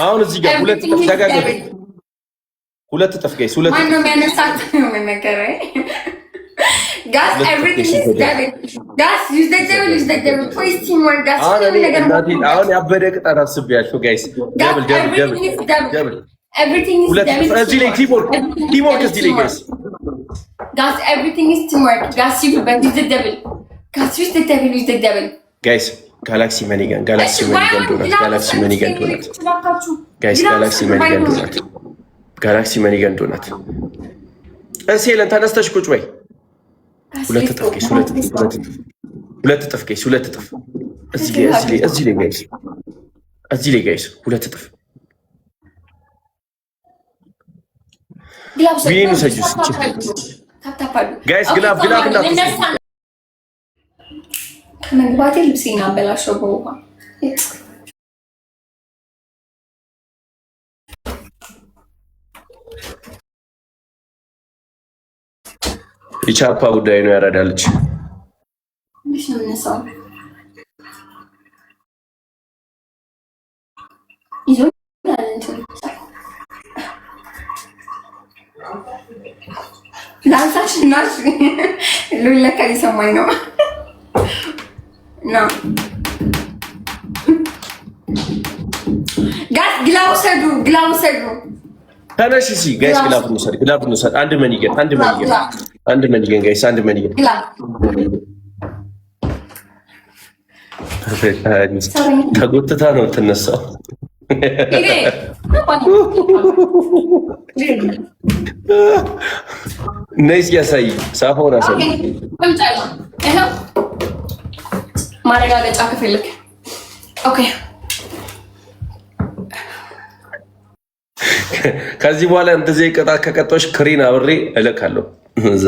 አሁን እዚህ ጋር ሁለት እጥፍ ተጋገዙ። ሁለት እጥፍ guys፣ ሁለት ማነው የሚያነሳት? ነገር guys አሁን ያበደ ቅጣት አስቤያለሁ guys። Double double double double እዚህ ላይ teamwork teamwork እዚህ ላይ guys guys everything is teamwork guys use the double guys use the double use the double Guys galaxy money gun galaxy money gun donut galaxy money gun donut guys galaxy money gun donut galaxy money gun donut። እሴለን ተነስተሽ ቁጭ በይ። ሁለት እጥፍ guys፣ ሁለት እጥፍ፣ ሁለት እጥፍ guys፣ ሁለት እጥፍ። እዚህ ላይ እዚህ ላይ እዚህ ላይ guys፣ እዚህ ላይ guys፣ ሁለት እጥፍ። ዊኑ ሰጁስ guys፣ glove glove እንዳትወስዱ። ከመግባቴ ልብሴን አበላሸው በውሃ። የቻፓ ጉዳይ ነው ያረዳልች። እንዴት ነው የምነሳው? ይዞ ላንሳሽ እና ሉለካ ሊሰማኝ ነው። Guys glove ውሰዱ፣ glove ውሰዱ። ተነሽ እሺ guys፣ glove እንውሰድ፣ glove እንውሰድ። አንድ money gun፣ አንድ money gun፣ አንድ money gun guys፣ አንድ money gun። ተጎትታ ነው የምትነሳው። ነይ እስኪ አሳይ፣ ሳፋውን አሳይ። ማረጋገጫ ከፈለክ okay። ከዚህ በኋላ እንደዚህ ቅጣት ከቀጣዎች ክሬን አብሬ እልካለሁ። እዛ